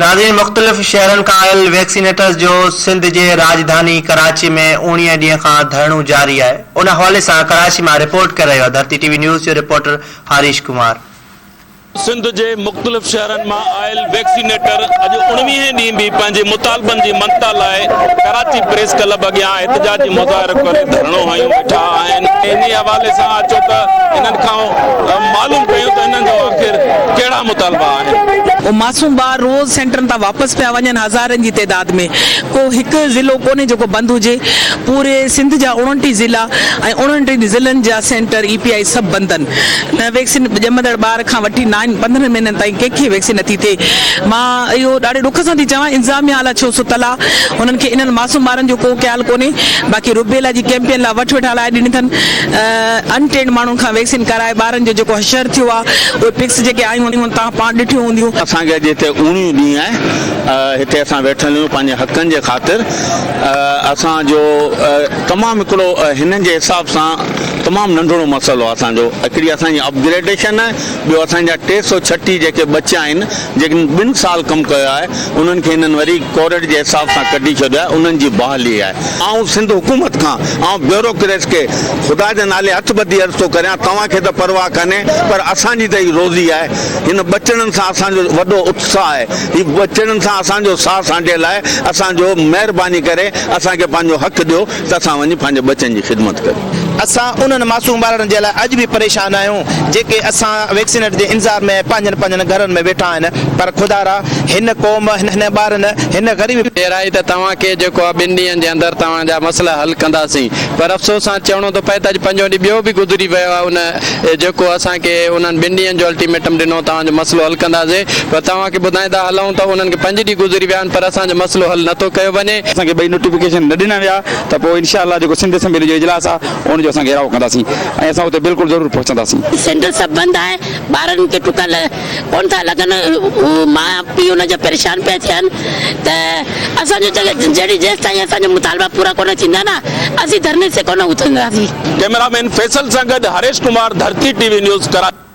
ناظرين مختلف شهرن کان آيل ويڪسينيٽرز جو سنڌ جي راڄڌاني ڪراچي ۾ اوڻيهه ڏينهن کان ڌرڻو جاري آهي ان حوالي سان ڪراچي مان رپورٽ ڪري رهيو آهي ڌرتي ٽي وي نيوز جو رپورٽر هاريش ڪمار. سنڌ جي مختلف شهرن مان آيل ويڪسينيٽر اڄ اڻويهين ڏينهن به پنهنجي مطالبن جي مڃتا لاء ڪراچي پريس ڪلب اڳيان احتجاجي مظاهرو ڪري ڌرڻو هنيون ويٺا آهن. انهي حوالي سان اچو ته انهن کان معلوم ڪيون ته انهن جو آخر ڪهڙا مطالبا آهن. اهي معصوم ٻار روز سينٽرن تان واپس پيا وڃن هزارن جي تعداد ۾ ڪو هڪ ضلعو ڪونهي جيڪو بند هجي پوري سنڌ جا 29 ضلعا ۽ 29 ضلعن جا سينٽر اي پي آئي سڀ بند آهن نه ويڪسين ڄمندڙ ٻار کان وٺي نائن 15 مهينن تائين ڪنهن کي ويڪسين نٿي ٿئي مان اهو ڏاڍي ڏک سان ٿي چوان انتظاميا الاء ڇو ستل آ هنن کي انهن معصوم ٻارن جو ڪو خيال ڪونهي باقي روبيلا جي ڪيمپين لاء وٺ وٺان لاء ڏني اٿن ان ٽرينڊ ماڻهن کان ويڪسين ڪرائي ٻارن جو جيڪو حشر ٿيو آ اهي پڪس جيڪي آيون هونديون توهان پاڻ ڏٺيون هونديون. اسان کي اڄ هتي اوڻيهون ڏينهن آهي هتي اسان ويٺل آهيون پنهنجي حقن جي خاطر اسان جو تمام هڪڙو هنن جي حساب سان تمام ننڍڙو مسئلو آهي اسان جو هڪڙي اسان جي اپگريڊيشن آهي ٻيو اسان جا 336 جيڪي ٻچا آهن جيڪن ٻن سال ڪم ڪيو آهي انهن کي هنن وري ڪورٽ جي حساب سان ڪڍي ڇڏيو آهي انهن جي بحالي آهي. آئون سنڌ حڪومت کان آئون بيوروڪريٽس کي خدا جي نالي هٿ ٻڌي عرض ٿو ڪريان توهان کي ته پرواهه ڪانهي پر اسان جي ته هي روزي آهي هن ٻچڙن سان اسان جو وڏو اتساهه آهي هي ٻچڙن سان اسان جو ساهه سانڍيل آهي اسان جو مهرباني ڪري اسان کي پنهنجو حق ڏيو ته اسان وڃي پنهنجي ٻچن جي خدمت ڪريون. اسان انهن معصوم ٻارڙن جي لاء اڄ به پريشان آهيون جيڪي اسان ويڪسينيٽ جي انتظار ۾ پنهنجن پنهنجن گهرن ۾ ويٺا آهن پر خدارا هن قوم هن ٻارن هن غريب اهڙائي ته توهان کي جيڪو آهي ٻن ڏينهن جي اندر توهان جا مسئلا حل ڪنداسين پر افسوس سان چوڻو ٿو پئي ته اڄ پنجون ڏينهن ٻيو به گذري ويو آهي ان جيڪو اسان کي انهن ٻن ڏينهن جو الٽيميٽم ڏنو توهان جو مسئلو حل ڪنداسين پر توهان کي ٻڌائيندا هلون ته انهن کي پنج ڏينهن گذري ويا آهن پر اسان جو مسئلو حل نٿو ڪيو وڃي. اسان کي ٻئي نوٽيفڪيشن نه ڏنا ويا ته پوء انشاء الله جيڪو سنڌ اسيمبلي جو اجلاس آهي ان جو اسان گهيراء ڪنداسين ۽ اسان اتي بلڪل ضرور پهچنداسين. سينٽر سڀ بند آهي ٻارن کي ٽڪا ڪونه ٿا لڳن هو ماء پيء ان جا پريشان پيا ٿين ته اسان جو جهڙي جيستائين اسان جا مطالبا پورا ڪونه ٿيندا نه اسين ڌرڻي سي ڪونه اٿنداسين. ڪئميرا مين فيصل سان گڏ Harish Kumar, Dharti T V news, Karachi.